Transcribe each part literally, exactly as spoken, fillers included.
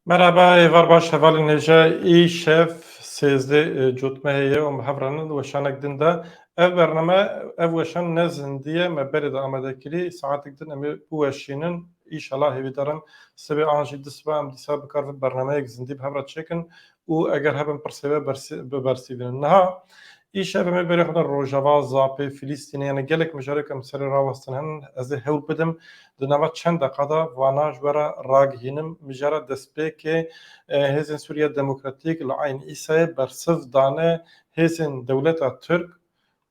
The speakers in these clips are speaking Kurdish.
Merhaba, êvar baş hevalên hêja. Îşev sêzdeh, e, cotmehê ye û em hev re ne di weşanek din de. Ev bername, ev weşan ne zindî ye, me berê de amade kirî. Saetek din em ê biweşînin. Înşallah hêvîdar im sibê an jî disiba em dîsa bi kar ve bernameyek zindî bi hev re çêkin û eger hebin pirsê we bersî-, bibersîvînin. Niha Îşev em ê berê xwe da Rojava, Zapê, Filistînê, yani gelek mijarê ku em serê rawestin henin, ez ê hewl bidim di nava çend deqa de vana ji we re ragihînim. Mijara destpêkê, e, Hêzên Sûriya Demokratîk li Eyn Îsayê bersiv dane hêzên dewleta Tirk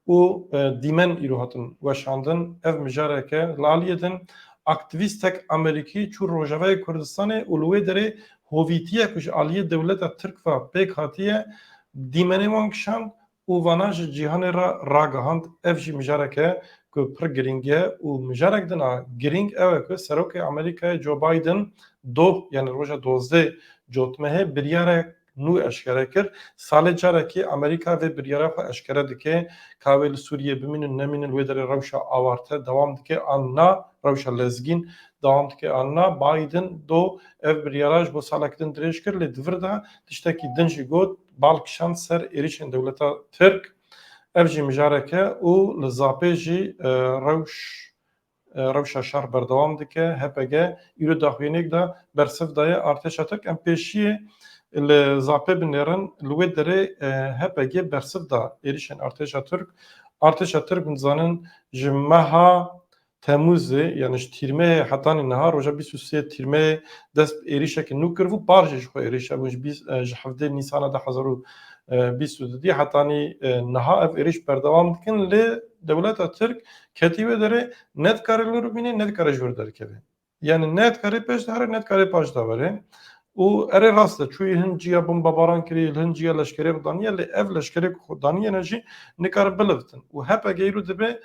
û, e, dîmen îro hatin weşandin. Ev mijareke li aliyê din aktîvîstek Amerîkî çû Rojavayê Kurdistanê û li wê derê hovîtiye ku ji aliyê dewleta Tirk ve pêk hatiye, dîmenê wan kişand û vana ji cîhanê re ragihand. Ev jî mijareke ku pir girîng e û mijarek din a girîng ew e ku Serokê Amerîkayê Joe Biden doh, yani roja dozdeh cotmehê biryarek nû eşkere kir. Salê carekê Amerîka vê biryara xwe eşkere dike, ka wê li Sûriyê bimînin, nemînin, wê derê rewşa awarte dewam dike an na, rewşa lezgîn dewam dike an na. Biden doh ev biryara ji bo salek din dirêj kir, lê di vir de tiştekî din jî got, bal kişand ser êrişên dewleta Tirk. Ev jî mijarek e û li Zapê jî, e, rewş, e, rewşa şer berdewam dike. H P G îro daxuyaniyek de bersiv daye artêşa Tirk. Em pêşiyê li Zapê binêrin, li wê derê, e, H P G bersiv da êrişên artêşa Tirk. Artêşa Tirk, hûn dizanin, ji meha Temûzê, yani ji Tîrmehê hetanî niha, roja bîst û sê Tîrmehê dest bi êrîşeke nû kiribû, par jî ji xwe êrîş hebûn, ji bîst, e, ji hevdeh Nîsana du hezar û bîst û du hetanî, e, niha ev êrîş berdewam dikin, lê dewleta Tirk ketî wê derê, ne dikare li rû bîne, ne dikare ji wir derkeve. Yani ne dikare pêş de here, ne dikare paş de were. Û erê rast e, çûyî hin ciya bombabaran kirî, li hin ciya leşkerê xwe daniye, lê ev leşkerê ku xwe daniye ne jî nikare biliftin. Û H P G îro dibe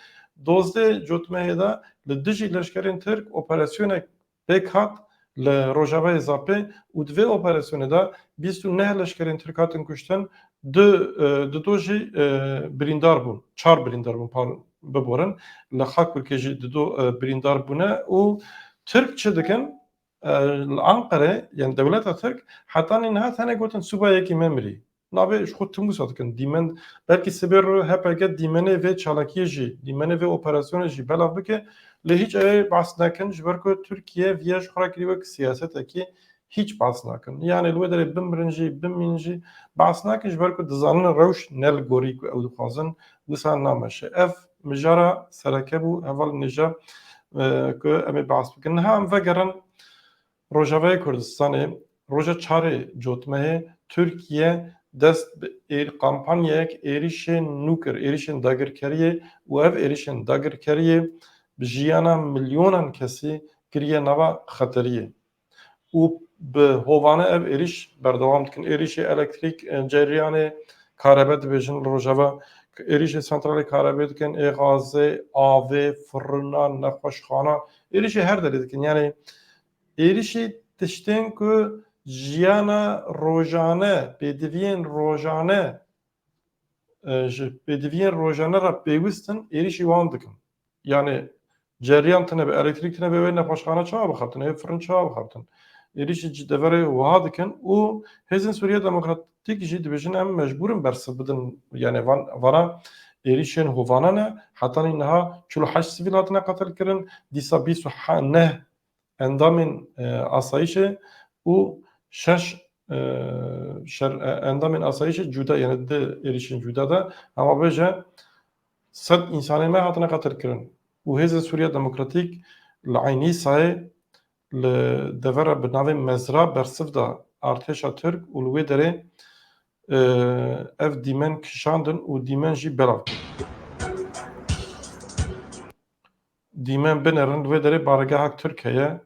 dozdeh cotmehê de li dijî leşkerên Tirk operasyonek pêk hat li Rojavayê Zapê û di vê operasyonê de bîst û neh leşkerên Tirk hatin kuştin, du, e, dido jî, e, birîndar bûn, çar birîndar bûn, par-, biborin, li Xakurkê jî dido, e, birîndar bûne û Tirk çi dikin? E, li Anqerê, yani dewleta Tirk, hetanî niha tenê gotin subayekî me mirî. Navê ji xwe tim wisa dikin. Dîmen, belkî sibê re H P G dîmenê vê çalakiyê jî, dîmenê vê operasyonê jî belav bike, lê hîç ew ê behs nekin, ji ber ku Tirkiye viya ji xwe re kirî wek siyasetekî, hîç behs nakin. Yani li wê derê bimirin jî, bimînin jî behs nakin, ji ber ku dizanin rewş ne li gorî ku ew dixwazin, wisa nameşe. Ev mijara sereke bû, heval nêja, e, ku em ê behs bikin. Niha em vegerin Rojavayê Kurdistanê, roja çarê cotmehê Tirkiye dest bi êr-, kampanyayek êrîşên nû kir, êrîşên dagirkeriyê û ev êrîşên dagirkeriyê bi jiyana milyonan kesî kiriye nava xeteriyê. Û bi hovane ev êrîş berdewam dikin. Êrîşê elektrîk, e, ceryanê karebe dibêjin li Rojava, êrîşê santralê karebê dikin, ê gazê, avê, firina, nexweşxana, êrîşê her derê dikin. Yani êrîşê tiştên ku jiyana rojane, pêdiviyên rojane, e, ji pêdiviyên rojane re pêwist in, êrîşî wan dikin. Yani ceryan tune be, elektrîk tune be, wê nexweşxane çawa bixebtin, wê firin çawa bixebtin? Êrîşî ji deverê wiha dikin û Hêzên Sûriya Demokratîk jî dibêjin, em mecbûr in bersiv bidin, yani van, vana êrîşên hovane ne, hetanî niha çil û heşt sivîl hatine qetilkirin, dîsa bîst û neh endamên, e, asayişê û şeş, e, şer-, e, endamên asayişê cuda, yani di êrîşên cuda de, hema bêje sed însanê me hatine qetilkirin. Û Hêzên Sûriya Demokratîk li Eynî Sayê li devera bi navê Mezra bersiv da artêşa Tirk û li wê derê, e, ev dîmen kişandin û dîmen jî belav kirin. Dîmen binêrin, li wê derê baregehek Tirk heye.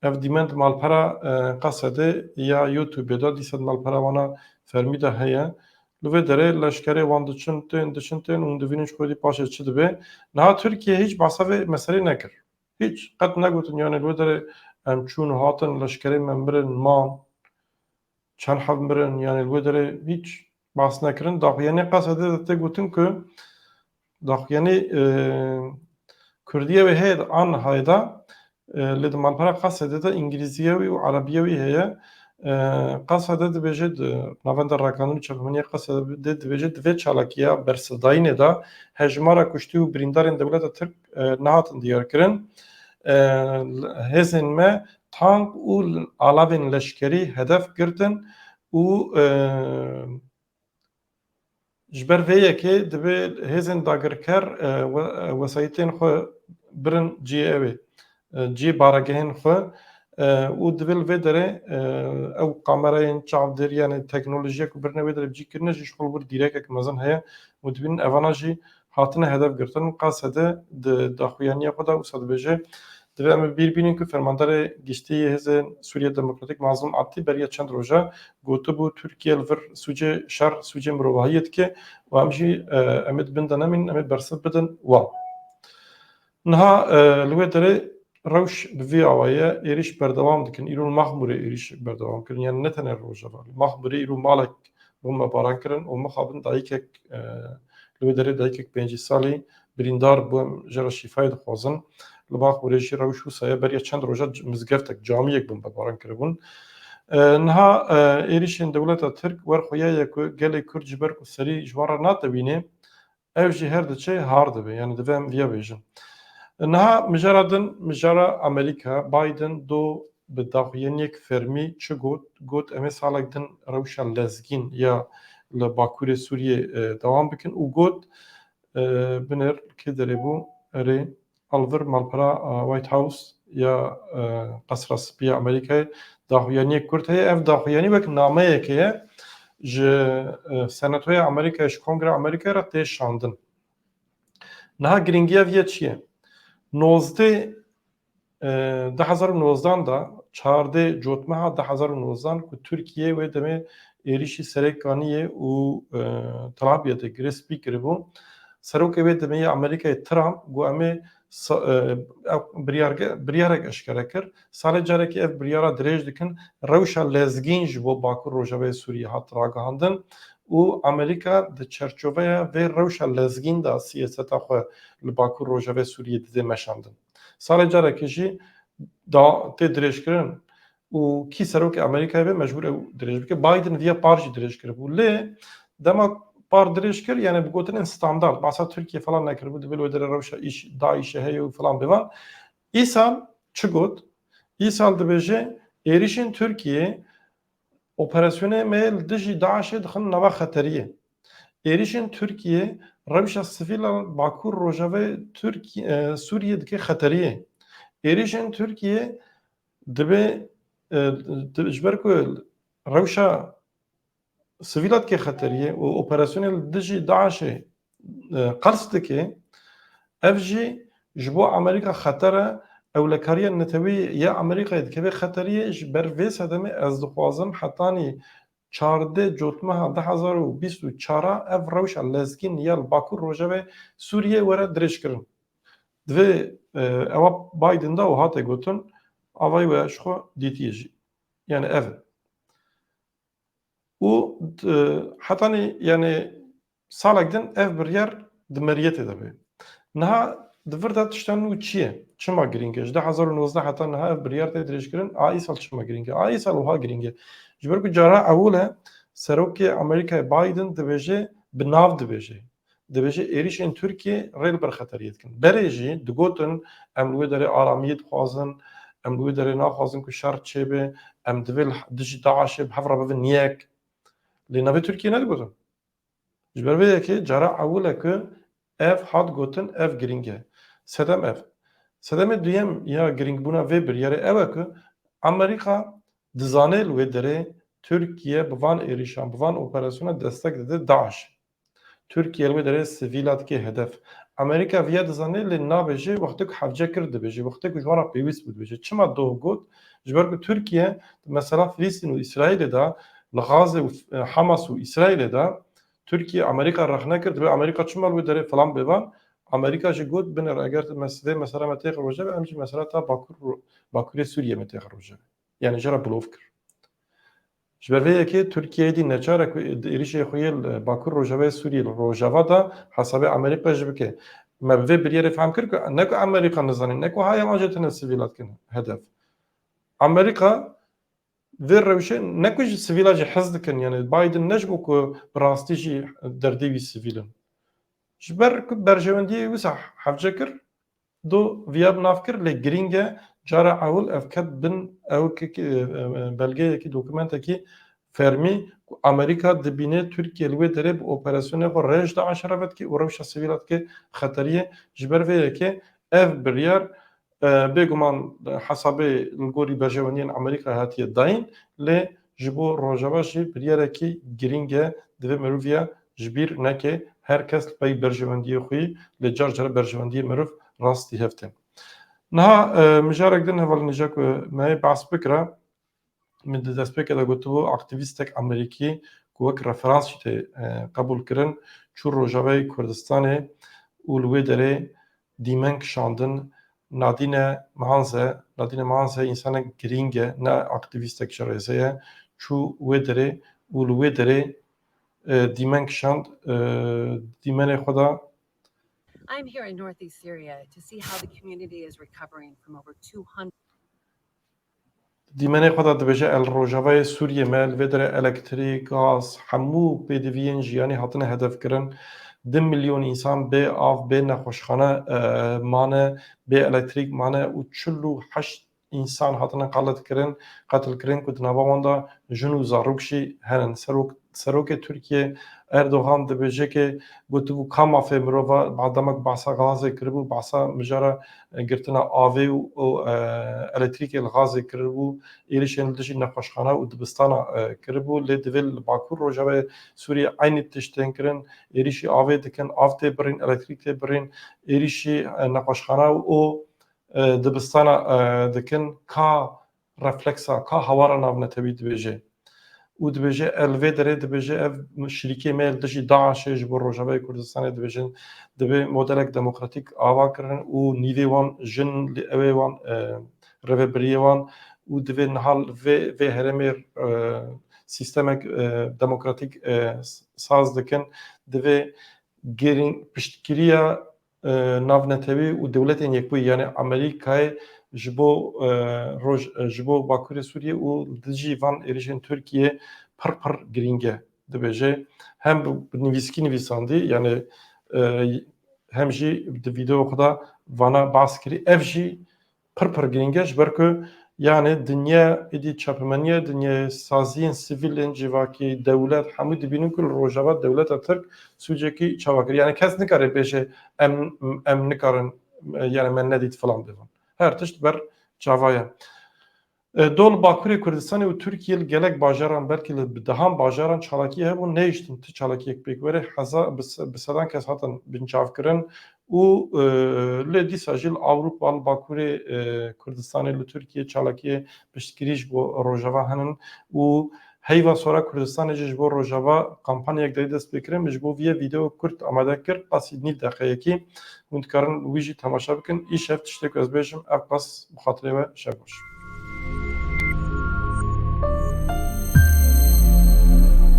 Ev dîmen di malpera, e, Qesedê ya YouTubeê de, dîsa di malpera wana fermî de heye. Li wê derê leşkerê wan diçin tên, diçin tên û hûn divînin ji xwe dî paşê çi dibe. Niha Tirkiye hîç behsa vê meselê nekir. Hîç qet negotin, yani li wê derê em çûn hatin, leşkerê me mirin, man. Çend heb mirin, yani li wê derê hîç behs nekirin. Daxuyaniyê Qesedê de tê gotin ku daxuyanî, e, Kurdiyê wê heye di an hayda, e, lê di malpera Qesedê de Îngilîziye wî û Erebiye wî heye. E, Qasede dibêje, di navenda rakanîn û çapemeniya Qasede dibêje, di vê çalakiya bersivdayînê de hejmara kuştî û birîndarên dewleta Tirk, e, nehatin diyarkirin. E, hêzên me tank û alavên leşkerî hedef girtin û, e, ji ber vê yekê divê hêzên dagirker, e, we-, e, wesayîtên xwe birin cihê ew ê, e, cihê baregehên xwe, e, û divê li vê derê, e, ew kamerayên çavdêrî, yanî teknolojiya ku birine wê derê bi cî kirine jî ji xwe li wir dîrekek mezin heye û dibînin evana jî hatine hedef girtin. Qasede di daxuyaniya xwe de wisa dibêje, Divê em ê bîr bînin ku Fermandarê Giştî yê Hêzên Sûriye Demokratîk Mazlûm Abdî beriya çend roja gotibû, Tirkiye li vir sûcê şer, sûcê mirovahiyê dike û em jî, e, em ê di bin de nemînin, em ê bersiv bidin wan. Niha, e, li wê derê rewş bi vî awayî ye, êrîş berdewam dikin. Îro li Maxmûrê êrîş berdewam kirin. Yani ne tenê Rojava. Li Maxmûrê îro malek bombebaran kirin û mixabin dayikek, e, li wê derê dayikek pêncî salî birîndar bû, em jê re şîfayê dixwazin. Li Maxmûrê jî rewş wisa ye, beriya çend roja c-, mizgeftek, camiyek bombebaran kiribûn. E, niha, e, êrîşên dewleta Tirk wer xuya ye ku gelê Kurd ji ber ku serî ji wan re natewîne, ev jî her diçe har dibe. Yani divê em viya bêjin. Niha mijara din, mijara Amerîka, Biden do bi daxuyaniyek fermî çi got? Got, em ê salek din rewşa lezgîn ya li Bakurê Sûriyê, e, dewam bikin û got, e, binêr kê derê bû? Erê, alvir malpera, e, White House ya, e, Qesra Spî ya Amerîkayê daxuyaniyek kurt heye. Ev daxuyanî wek nameyekê ye ji, e, Senatoya Amerîkayê, ji Kongreya Amerîkayê re tê şandin. Niha girîngiya vî ye çi ye? Nozdeh, e, du hezar û nozdan de, çardeh Cotmeha du hezar û nozdan ku Tirkiye wê demê êrîşî serê kaniyê û, e, Tel Abyadê girê spî kiribû. Serokê wê demê yê Amerîkayê Trump got, em ê sa-, e, ev biryarge-, biryarek eşkere kir. Salê carekê ev biryara dirêj dikin. Rewşa lezgîn ji bo Bakur Rojavayê Sûriyê hat ragihandin û Amerîka di çerçoveya vê rewşa lezgîn de siyaseta xwe li Bakur Rojavê Sûriyê didê meşandin. Salê carekê jî da tê dirêjkirin û kî serokê Amerîkayê be mecbûr ew dirêj bike. Biden viya par jî dirêj kiribû. Lê dema par dirêj kir, yani bi gotinên standard, behsa Tirkiye falan nekiribû, dibê li wê derê rewşa îş, DAIŞê heye û falan bêvan. Îsal çi got? Îsal dibêje, êrîşên Tirkiye operasyonê me li dijî DAIŞê dixin nava xeteriyê. Êrîşên Tirkiye rewşa sivîla Bakur Rojavê Tirkiye, e, Sûriyê dike xeteriyê. Êrîşên Tirkiye dibê, e, di-, ji ber ku rewşa sivîla dike xeteriyê û operasyonê li dijî DAIŞê, e, qels dike, ev jî ji bo Amerîka xeter e, ewlekariya netewî ya Amerîkayê dikeve xeteriyê. Ji ber vê sedemê ez dixwazim hetanî çardeh Cotmeha du hezar û bîst û çar a ev rewşa lezgîn ya li Bakur Rojavê Sûriyê were dirêjkirin. Divê, e, ewa Biden da û hate gotin, avayî we ji xwe dîtiye jî. Yani ev e. Û, e, hetanî, yani, salek din ev biryar di meriyetê de be. Niha di vir de tişta nû çi ye? Çima girîng e? Ji du hezar û nozdeh heta niha ev biryar tê dirêjkirin, a îsal çima girîng e? A îsal wiha girîng e. Ji ber ku cara ewil e, serokê Amerîkayê Biden dibêje, bi nav dibêje. Dibêje êrîşên Tirkiyê rê li ber xeteriyê dikin. Berê jî digotin, em li wê derê aramiyê dixwazin, em li wê derê naxwazin ku şer çêbe, em divê li dijî DAIŞê bi hev re bibin yek. Lê navê Tirkiyê nedigotin. Ji ber vê yekê cara ewil e ku ev hat gotin, ev girîng e. Sedem ev. Sedemê duyem ya girîngbûna vê biryarê ew e ku Amerîka dizane li wê derê Tirkiye bi van êrîşan, bi van operasyona destek dide DAIŞ. Tirkiye li wê derê sivîla dike hedef. Amerîka viya dizane, lê nabêje, wextê ku hevce kir dibêje, wextê ku ji wan re pêwîst bû dibêje. Çima doh got? Ji ber ku Tirkiye mesela Filîstîn û Îsraîlê de, li Xazê û, e, Hamas û Îsraîlê de Tirkiye Amerîka rexne kir, dibê Amerîka çima li wê derê filan bêvan. Amerîka jî got, binêr eger mes-, vê mesela me têxe rojeve, em jî mesela ta Bakur ro-, Bakurê Sûriyê me têxe rojeve. Yani jê re bilov kir. Ji ber vê yekê Tirkiye dî neçar e ku êrîşê xwe yê li Bakur Rojavayê Sûriyê li Rojava de hesabê Amerîka jî bike. Me bi vê biryarê fehm kir ku ne ku Amerîka nizane, ne ku haya wan jî tine sivîla dikin hedef. Amerîka vê rewşê ne ku ji sivîla jî hez dikin, yani Biden ne ji bo ku bi rastî jî derdê wî sivîl in. Ji ber ku berjewendiyê wisa hevce kir, do viya bi nav kir, lê girîng e, cara ewil ev ket bin ew ki, ki, e, e, belgeyekî, dokumentekî fermî ku Amerîka dibîne Tirkiye li wê derê bi operasyonê xwe rêj DAIŞ re vedikê û rewşa sivîla dike xeteriyê. Ji ber vê yekê ev biryar, e, bêguman hesabê li gorî berjewendiyên Amerîka hatiye dayîn, lê ji bo Rojava jî biryarekî girîng e, divê miroviya ji bîr neke, her kes li pey berjewendiyê xwe yî, lê car car berjewendiyê mirov rastî hev tên. Niha, e, mijarek din hevalên hêja ku me yê behs bikira, min di destpêkê de gotibû, aktîvîstek Amerîkî ku wek referans jî tê, e, qebûl kirin, çû Rojavayê Kurdistanê û li wê derê dîmen kişandin. Nadine Manze, Nadine Manze însanek girîng e, ne aktîvîstek ji rêzê ye. Çû wê derê û li wê derê, e, dîmen kişand, e, dîmenê xwe de. I'm here in northeast Syria to see how the community is recovering from over two hundred. Dîmenê xwe de dibêje, el Rojavayê Sûriyê me, li vê derê elektrîk, gaz, hemû pêdiviyên jiyanî hatine hedef kirin. Du milyon însan bê av, bê nexweşxane, e, mane, bê elektrîk mane û çil û heşt însan hatine qetilkirin, qetilkirin ku di nava wan de jin û zarok jî henin. Serok, serokê Tirkiye Erdogan dibêje ke gotibû, ka mafê mirova, ba-, demek behsa gazê kiribû, behsa mijara, e, girtina avê û, û, e, elektrîkê li gazê kiribû, êrişên li dijî nexweşxana û dibistana, e, kiribû, lê divê li Bakur Rojavayê Sûriyê eynî tişt tên kirin, êrişî avê dikin, av tê birîn, elektrîk tê birîn, êrişî, e, nexweşxana û, e, dibistana, e, dikin, ka refleksa, ka hawara navnetewî dibêje. Û dibêje, el vê derê dibêje, ev şirîkê me li dijî DAIŞê ji bo Rojavayê Kurdistanê dibêjin, divê modelek demokratîk ava kirin û nîvê wan jin li ewê wan, e, rêvebiriyê wan û divê niha vê, vê herêmê, e, sîstemek, e, demokratîk, e, saz dikin, divê girîng piştgiriya, e, navnetewî û dewletên yekbûyî, yani Amerîkayê ji bo, e, roj-, e, ji bo Bakurê Sûriyê û dijî van êrişên Tirkiyê pir pir girîng e, dibêje. Hem bi, bi nivîskî nivîsandî, yani, e, hem jî di vîdeo xwe de vana behs kirî. Ev jî pir pir girîng e, ji ber ku, yani, dinya êdî çapemeniya dinyayê, saziyên sivîl ên civakî, dewlet, hemû dibînin ku li Rojava dewleta Tirk sûcekî çawa kir. Yani kes nikare bêje, em, em nikarin, yani, me nedît filan bêvan. Her tişt ber çava ye. E, do li Bakurê Kurdistanê û Tirkiyê li gelek bajaran, belkî li bi dehan bajaran çalakiyê hebûn, nehiştin ti çalakiyek pêk were. Heza-, bi se-, bi sedan kes hatin binçavkirin û, e, lê dîsa jî li Ewropa, li Bakurê, e, Kurdistanê, li Tirkiyê çalakiyê piştgirî ji bo Rojava henin û heyva sora Kurdistanê jî ji bo Rojava kampanyayek derê dest pê kirin. Min ji bo vî yê vîdeo kurt amade kir, qasî nîv deqeyekî. Hûn dikarin wî jî temaşe bikin. Îşev tiştê ku ez bêjim, ev qas bi xatirê we, şev baş.